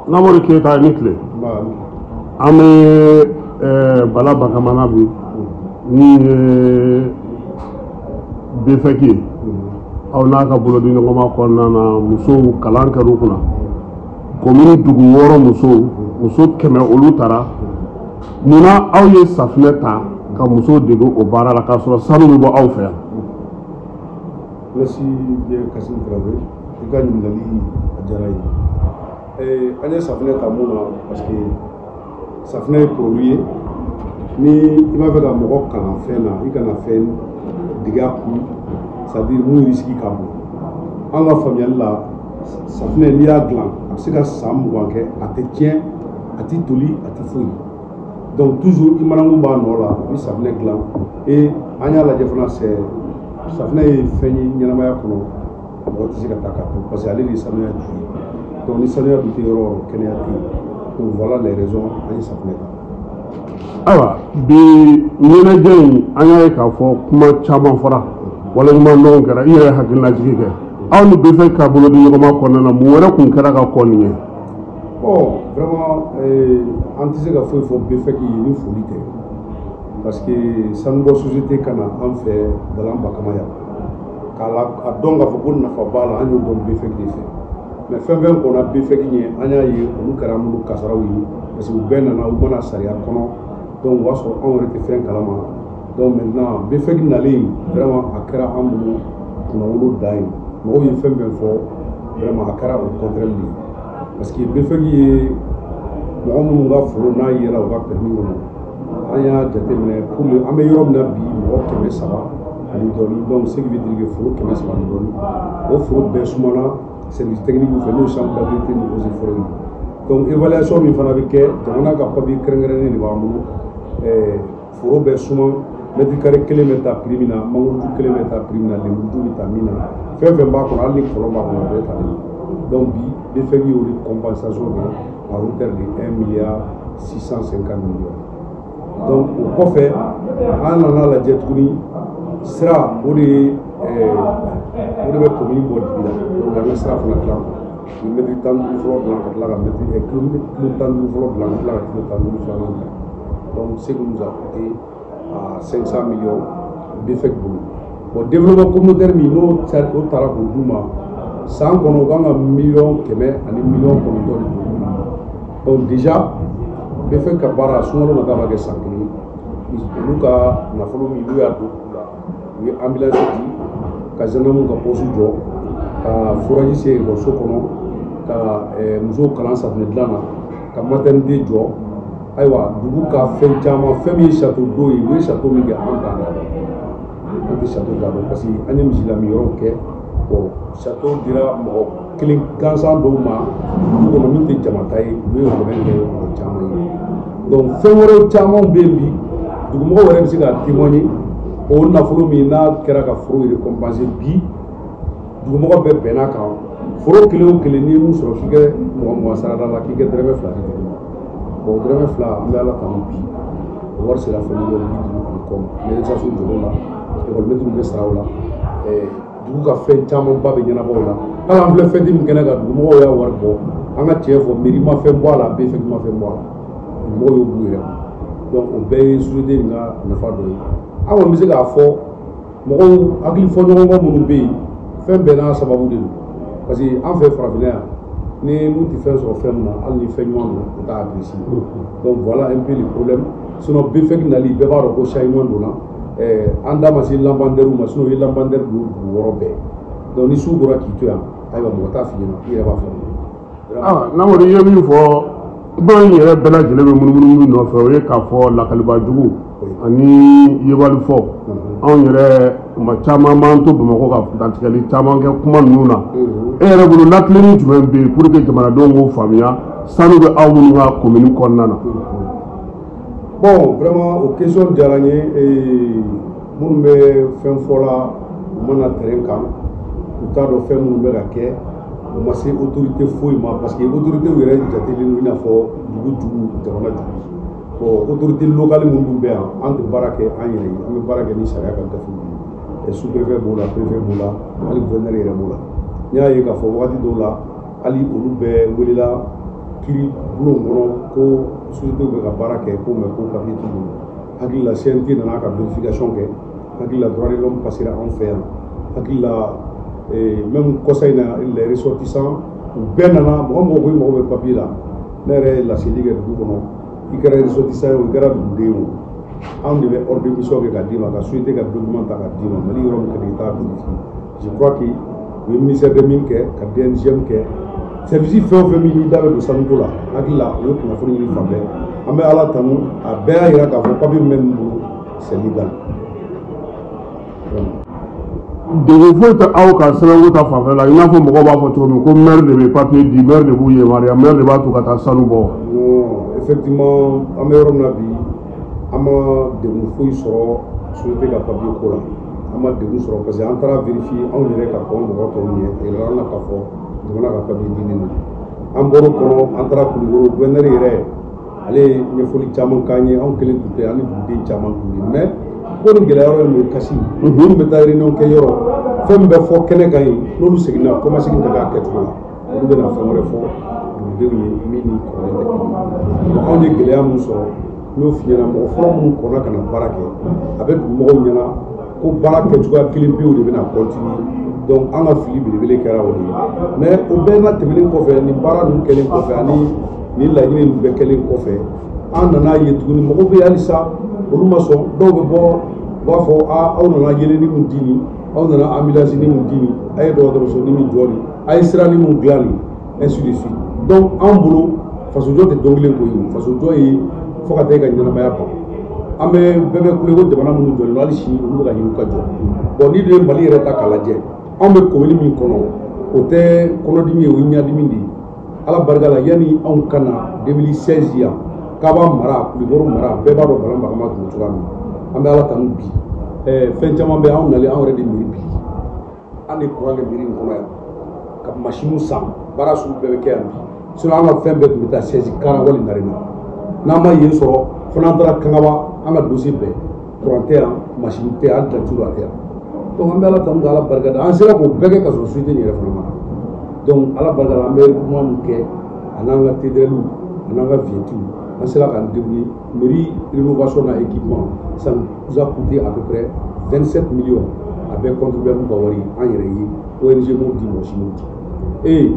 Namori Keyita, ni tile. An bɛ Bala Bakamana bi min ye BFEC ye, aw n'a ka bolodiɲɔgɔnma kɔnɔna na, musow kalan kɛr'u kunna. Commune dugu 6 musow, muso 100 olu taara. Munna aw ye safunɛ ta ka musow dege o baara la k'a sɔrɔ sanu bɛ bɔ aw fɛ yan? Merci bien, Kassim Traoré, i ka ɲininkali a diyara n ye. An ye safunɛ ta mun na? Parce que safunɛ ye produit ye, ni i b'a fɛ ka mɔgɔ kalan fɛn na, i kana fɛn dege a kun, c'est à dire mun risque ka bon. An ka faamuyali la, safunɛ, n'i y'a dilan, a bɛ se ka san 20 kɛ, a tɛ tiɲɛ, a tɛ toli, a tɛ foyi. Donc toujours i manakun b'a nɔ la, i bɛ safunɛ dilan. Et an y'a lajɛ fana, c'est safunɛ ye fɛn ye ɲɛnamaya kɔnɔ, mɔgɔ tɛ se ka taa k'a to, parce que ale de ye sanuya ju ye. Donc ni sanuya dun tɛ yɔrɔ o yɔrɔ, kɛnɛya tɛ yen. Donc voilà les raisons an ye safunɛ ta. Ayiwa, bi ɲɛnajɛ in, an y'a ye k'a fɔ kuma caman fɔra, waleɲumandɔn kɛra, i yɛrɛ hakilinajigi kɛ. Aw ni BFEC ka bolodiɲɔgɔnma kɔnɔna na, mun wɛrɛ kun kɛra ka kɔn nin ye? Bon, vraiment, an tɛ se ka foyi fɔ BFEC ye ni foli tɛ, parce que sanubɔ société ka na an fɛ Dalan Bakama yan k'a la a dɔn k'a fɔ ko nafa b'a la, an y'o dɔn BFEC de fɛ. Mais fɛn fɛn kɔnna BFEC ɲɛ, an y'a ye olu kɛra an bolo kasaraw ye, parce que u bɛɛ nana, u mana sariya kɔnɔ, donc o b'a sɔrɔ anw yɛrɛ tɛ fɛn kalama. Donc maintenant BFEC nalen, vraiment a kɛra an bolo kunnawolo dan ye. Mɔgɔw ye fɛn fɛn fɔ, vraiment a kɛra o contraire de ye, parce que BFEC ye mɔgɔ minnu ka foro n'a yera u ka permis kɔnɔ, an y'a jateminɛ pour le an bɛ yɔrɔ min na bi, mɔgɔ 300 ani dɔɔni. Donc ce qui veut dire que foro 300 ni dɔɔni, o foro bɛɛ sumana service technique fɛ, n'o ye chambre d'agriculture ni eaux et forêts ye. Donc évaluation min fana bɛ kɛ, jamana ka papier kɛrɛnkɛrɛnnen de b'an bolo. Foro bɛɛ suma, mètre carré kelen bɛ taa prix min na, mangoju kelen bɛ taa prix min na, lemuruju bɛ taa min na, fɛn fɛn b'a kɔnɔ, hali ni kɔlɔn b'a kɔnɔ, a bɛɛ talen. Donc bi BFEC y'o de compensation kɛ à hauteur de 1 milliard 650 millions. Donc o kɔfɛ, an nana lajɛ tuguni, sira o de ye o de bɛ commune bɔ dibi la. Donc an ka sira fana dilan, u ye mɛtiri 15 fɔlɔ dilan, ka tila ka mɛtiri kilo 15 fɔlɔ dilan, ka tila ka kilo 15 filanan dilan. Donc ce qui nous a coûté à 500 millions BFEC bolo. Bon, développement communautaire min n'o o taara k'o d'u ma, san kɔnɔ u kan ka miliyɔn 100 ani miliyɔn 9 de don u ma. Donc déjà BFEC ka baara, sunkalo nata b'a kɛ san kelen, olu ka nafolo min n'u y'a don u la, u ye ambulance di, ka gendarme ka poste jɔ, ka forage se ekɔliso kɔnɔ, ka musow kalan safunɛ dilan na, ka maternité jɔ. Ayiwa, dugu ka fɛn caman, fɛn min ye château d'eau ye, u ye château min kɛ, an t'a dɔn, an tɛ château t'a dɔn, parce que an ye misilami yɔrɔw kɛ. Bon, château dira mɔgɔ kelen gansan dɔw ma dugu kɔnɔ min tɛ jama ta ye, olu ye dɛmɛ kɛ mɔgɔ caman ye. Donc fɛn wɛrɛw caman bɛ yen bi, dugumɔgɔw yɛrɛ bɛ se ka témoigner. O nafolo min n'a kɛra ka foro récompenser bi, dugumɔgɔ bɛɛ bɛn'a kan, foro kelen o kelen, n'i ye mun sɔrɔ, k'i kɛ 20 20 sarada la, k'i kɛ dɔrɔmɛ 2 di dugu ma. Bon, dɔrɔmɛ 2, an bɛ Ala tanu bi, o wari sera fɛn miliyɔn 50 ani kɔ ma. Médiation jɔr'o la, ekɔlimɛtiriw bɛ sara o la, dugu ka fɛn camanba bɛ ɲɛnabɔ o la. Hali an filɛ fɛn min kɛnɛ kan, dugumɔgɔw y'a wari bɔ. An ka tiɲɛ fɔ, mairie ma fɛn bɔ a la, BFEC ma fɛn bɔ a la, dugumɔgɔw y'o b'u yɛrɛ kun. Donc o bɛɛ ye société in ka nafa dɔ ye. An kɔni bɛ se k'a fɔ, mɔgɔw hakili fɔ ɲɔgɔn kɔ minnu bɛ yen, fɛn bɛɛ n'a sababu de don, parce que an fɛ farafinna yan, ni mun tɛ fɛn sɔrɔ fɛn min na, hali ni fɛn ɲuman don, o t'a apprécier. Donc voilà un peu le problème. Sinon BFEC nali, bɛɛ b'a dɔn ko changement donna. An da ma se lampadaire ma, sinon u ye lampadaire don dugu wɔɔrɔ bɛɛ. Donc ni su bɔra k'i to yan, ayiwa, mɔgɔ t'a f'i ɲɛna, i yɛrɛ b'a faamu. Ah, Namori, i ye min fɔ, kuma in yɛrɛ bɛɛ lajɛlen bɛ munumunu min nɔfɛ, o ye k'a fɔ lakalibajugu ani yebali fɔ. Anw yɛrɛ kuma caman b'an to Bamakɔ ka dantigɛli caman kɛ kuma ninnu na. E yɛrɛ bolo, latilenni jumɛn bɛ yen pour que jamanadenw k'o faamuya, sanu bɛ aw minnu ka commune kɔnɔna na? Bon, vraiment, o question diyara n ye. Minnu bɛ fɛn fɔ la, u mana terrain kan, u t'a dɔn fɛn minnu bɛ ka kɛ, u ma se autorité foyi ma, parce que autorité yɛrɛ jatelen don i n'a fɔ dugu jugu, jamana jugu. Bon, autorité locale minnu bɛ yan, an tɛ baara kɛ an yɛrɛ ye, an bɛ baara kɛ ni sariya ka gafew ye. Sous préfet b'o la, préfet b'o la, hali gouverneur yɛrɛ b'o la. N y'a ye k'a fɔ wagati dɔw la, hali olu bɛɛ welela. kiiri bulon kɔnɔ ko société bɛ ka baara kɛ ko mais ko papier t'u bolo. Hakili la CNT nana ka vérification kɛ, hakili la droit de l'homme passera anw fɛ yan, hakili la même kɔsa in na les ressortissants u bɛɛ nana, mɔgɔ mɔgɔ ko i mago bɛ papier la, ne yɛrɛ ye laseli kɛ dugu kɔnɔ, i kɛra ressortissant ye o, i kɛra duguden ye o, anw de bɛ ordre de mission kɛ k'a d'i ma, ka société ka document ta k'a d'i ma, Mali yɔrɔ min ka di i t'a vérifier. Je crois que u ye ministère des mines kɛ, ka DNGM kɛ, service fɛn o fɛn min n'i da bɛ don sanuko la, hakili la u ye kunnafoni ɲini fan bɛɛ. An bɛ Ala tanu, a bɛɛ y'a jira k'a fɔ papier min bɛ ninnu bolo c'est légal. Degun foyi tɛ aw ka sɛbɛnko ta fanfɛla la, i n'a fɔ mɔgɔw b'a fɔ cogo min ko maire de bɛ papier di, maire de b'u yamaruya, maire de b'a to ka taa sanu bɔ. Non, effectivement an bɛ yɔrɔ min na bi, an ma degun foyi sɔrɔ société ka papier ko la, an ma degun sɔrɔ parce que an taara vérifier anw yɛrɛ ka kɔn mɔgɔ tɔw ɲɛ, a yirala an na k'a fɔ jamana ka papier dilen don. An bɔr'o kɔnɔ, an taara Kulukoro, gouverneur yɛrɛ ale ye ɲɛfɔli caman k'an ye, anw kelen tun tɛ, an ni duguden caman tun ye, mais ko nin gɛlɛya yɔrɔ ye mun ye kasi minnu bɛ taa réunion kɛ yɔrɔ, fɛn min bɛ fɔ kɛnɛ kan yen, n'olu seginna kɔmasegin ka k'a kɛcogo la, olu bɛna fɛn wɛrɛ fɔ dugudenw ye min ni kɔrɔlen tɛ kelen ye. Anw ye gɛlɛya mun sɔrɔ, n y'o f'i ɲɛna, mɔgɔ fɔlɔ minnu kɔnna ka na baara kɛ, a bɛ dugumɔgɔw ɲɛna ko baara kɛcogoya kelen pewu de bɛna continuer, donc an ka fili belebele kɛra o de ye. Mais o bɛɛ n'a tɛmɛnen kɔfɛ, nin baara ninnu kɛlen kɔfɛ ani nin laɲini ninnu bɛɛ kɛlen kɔfɛ, an nana ye tuguni mɔgɔw bɛ halisa olu ma sɔn, dɔw bɛ bɔ u b'a fɔ aa aw nana yelenni min di nin, aw nana ambulance ni min di nin, a ye dɔgɔtɔrɔso ni min jɔ nin, a ye sira ni min dilan nin, ainsi de suite. Donc anw bolo fasojɔ tɛ don kelen ko ye, fasojɔ ye fo ka taa i ka ɲɛnamaya ban. An bɛ bɛɛ bɛ kule ko jamana minnu jɔlen don hali sini olu bɛ ka ɲini ka jɔ. Bon n'i dun ye Mali yɛrɛ ta k'a lajɛ, anw bɛ commune min kɔnɔ o tɛ kɔnɔdimi ye, o ye ɲadimi de ye. Ala barika la, yanni anw ka na 2016 yan, Kaba mara, Kulukoro mara, bɛɛ b'a dɔn Balan Bakama tun bɛ cogoya min na. An bɛ Ala tanu bi, fɛn caman bɛ anw nalen, anw yɛrɛ de miiri bi, an de courant kɛ mairie in kɔnɔ yan, ka machine san, baara sugu bɛɛ bɛ kɛ yan bi. Sinon an ka fɛn bɛɛ tun bɛ taa siège Karan wali Narena, n'an ma yen sɔrɔ fo n'an taara Kangaba, an ka dossier bɛɛ courant tɛ yan, machine tɛ yan, hali dilancogo a tɛ yan. Donc an bɛ Ala tanu ka Ala barika da, an sera k'o bɛɛ kɛ ka sɔrɔ société nin yɛrɛ fana ma na. Donc Ala barika la, an bɛ kuma min kɛ a n'an ka TDL a n'an ka vignette, an sera k'an débrouiller. Mairie rénovation na équipement, ça nous a coûté à peu près 27 millions, a bɛɛ contribuable ka wari, an yɛrɛ ye ONG m'o di, mɔgɔ si m'o di. Et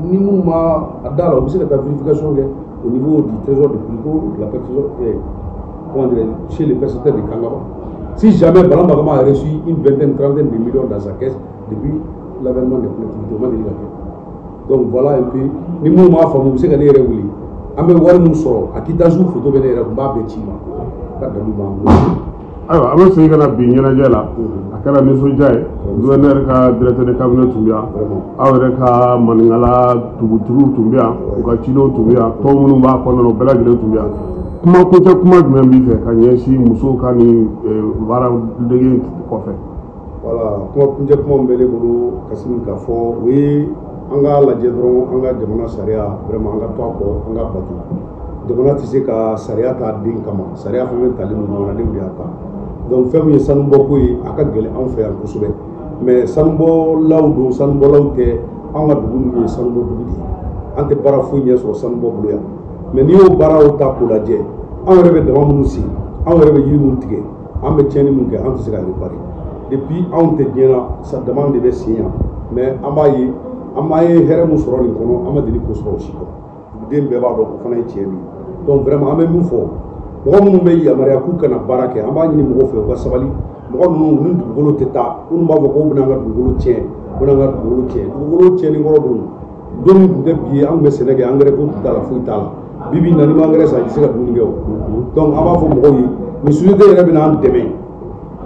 ni minnu ma a da la, u bɛ se ka taa vérification kɛ au niveau du trésor de Kulukoro, de la trésor, comment dirais, chez les percepteurs de Kangaba. Si jamais Balan Bakama a reçu une vingtaine, trentaine de millions dans sa caisse depuis l'avènement des collectivités, o ma deli ka kɛ. Donc voilà un peu, ni minnu m'a faamu, u bɛ se ka ne yɛrɛ wele, an bɛ wari min sɔrɔ a quittance photo bɛ ne yɛrɛ kun, n b'a bɛɛ ci ma, ka dalu b'an bolo. Ayiwa, an bɛ segin ka na bi ɲɛnajɛ la, a kɛra nisɔndiya ye, gouverneur ka directeur de cabinet tun bɛ yan, aw yɛrɛ ka maninkala dugutigiw tun bɛ yan, u ka cidenw tun bɛ yan, tɔn minnu b'a kɔnɔna na o bɛɛ lajɛlen tun bɛ yan. Kuma kuncɛ kuma jumɛn b'i fɛ ka ɲɛsin musow ka nin baara dege kɔfɛ? Voilà, kuma kuncɛ kuma min bɛ ne bolo Kassim k'a fɔ, o ye an k'a lajɛ dɔrɔn, an ka jamana sariya vraiment an ka to a kɔ, an ka bato. Jamana tɛ se ka sariya ta den kama, sariya fɛn fɛn talen don jamanadenw de y'a ta. Donc fɛn min ye sanubɔko ye, a ka gɛlɛn anw fɛ yan kosɛbɛ, mais sanubɔlaw don, sanubɔlaw tɛ, anw ka dugu ninnu ye sanubɔ dugu de ye, an tɛ baara foyi ɲɛ sɔrɔ sanubɔ bolo yan. Mais n'i y'o baaraw ta k'o lajɛ, anw yɛrɛ bɛ dama minnu sen, anw yɛrɛ bɛ yiri minnu tigɛ, an bɛ tiɲɛni min kɛ, an tɛ se ka réparer. Depuis anw tɛ diɲɛ na, sa dama de bɛ sen yan, mais an b'a ye an b'a ye hɛrɛ min sɔrɔ nin kɔnɔ, an ma deli k'o sɔrɔ o si kɔnɔ. Duguden bɛɛ b'a dɔn o fana ye tiɲɛ de ye. Donc vraiment an bɛ min fɔ, mɔgɔ minnu bɛ yamaruya k'u kana baara kɛ, an b'a ɲini mɔgɔw fɛ u ka sabali. Mɔgɔ ninnu ni dugukolo tɛ taa, minnu b'a fɔ k'u bɛna an ka dugukolo tiɲɛ, u bɛna an ka dugukolo tiɲɛ, dugukolo tiɲɛni kɔrɔ dun, don min tun tɛ bi ye, an tun bɛ sɛnɛ kɛ, engrais ko tun t'a la, foyi t'a la. Bi bi in na, n'i ma engrais san, i tɛ se ka dumuni kɛ o. Donc an b'a fɔ mɔgɔw ye, nin société yɛrɛ bɛna an dɛmɛ,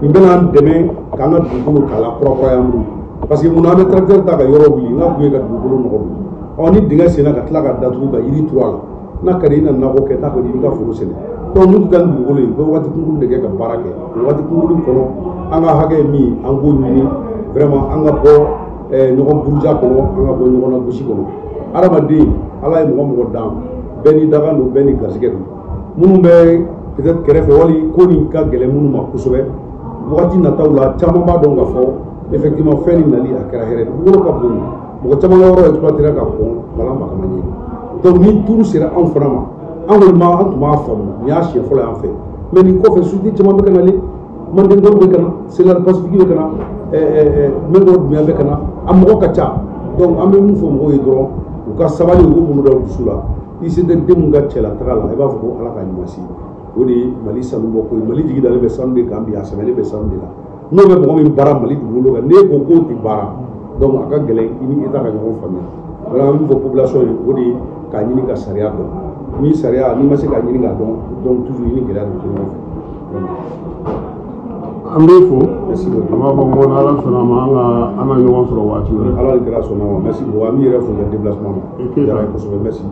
nin bɛna an dɛmɛ k'an ka dugukolo k'a la kurakuraya an bolo. Parce que munna an bɛ tracteur ta ka yɔrɔ wuli, n ka kun ye ka dugukolo nɔgɔ don. Ɔ ni dingɛ senna ka tila ka datugu ka yiri turu a la, n'a ka di i na nakɔ kɛ, n'a ka di i b'i ka foro sɛnɛ. Donc n'u tɛ taa ni dugukolo ye, u bɛ waati kunkurun de kɛ ka baara kɛ. O waati kunkurun kɔnɔ, an ka hakɛ ye min ye, an k'o ɲini vraiment, an ka bɔ ɲɔgɔn buruja kɔnɔ, an ka bɔ ɲɔgɔn na gosi kɔnɔ. Hadamaden, Ala ye mɔgɔ mɔgɔ dan, bɛɛ n'i dakan don, bɛɛ n'i garisɛgɛ don. Minnu bɛ peut-être kɛrɛfɛ wali ko nin ka gɛlɛn minnu ma kosɛbɛ, wagati nataw la caman b'a dɔn k'a fɔ effectivement fɛn nin nali a kɛra hɛrɛ ye. Dugukolo ka bon, mɔgɔ caman ka yɔrɔ exploité ka kɔn Balan Bakama ɲɛ. Donc ni tour sera anw fana ma, an kɔni ma an tun b'a faamu, nin y'a siɲɛ fɔlɔ y'an fɛ. Mais nin kɔfɛ, société caman bɛ ka nalen, Manden bɛ ka na, Céréales Pacifique bɛ ka na, Mɛnkɔrɔ Dunbiya bɛ ka na, a mɔgɔ ka ca. Donc an bɛ mun fɔ mɔgɔw ye dɔrɔn, u ka sabali, u k'u bolo da u dusu la. ICD denw ka cɛlataga la, i b'a fɔ ko Ala ka ɲuman se. O de ye Mali sanubɔ ko ye. Mali jigi dalen bɛ sanu de kan bi, a sɛmɛnen bɛ sanu de la. N'o bɛ mɔgɔ min baara Mali dugukolo kan, n'e ko k'o tɛ baara, donc a ka gɛlɛn i ni État ka ɲɔgɔn faamuya. Voilà, an bɛ min fɔ population ye, o de ye k'a ɲini ka sariya dɔn. Ni sariya, n'i ma se k'a ɲini k'a dɔn, donc toujours i ni gɛlɛya de bɛ to ɲɔgɔn fɛ. An b'i fo. Merci beaucoup. An b'a fɔ ko n'Ala sɔnna ma, an ka an na ɲɔgɔn sɔrɔ waati wɛrɛ. Ala ni kira sɔnna ma. Merci beaucoup. An b'i yɛrɛ fo ka déplacement ma. I Keyita. Diyara n ye kosɛbɛ, merci.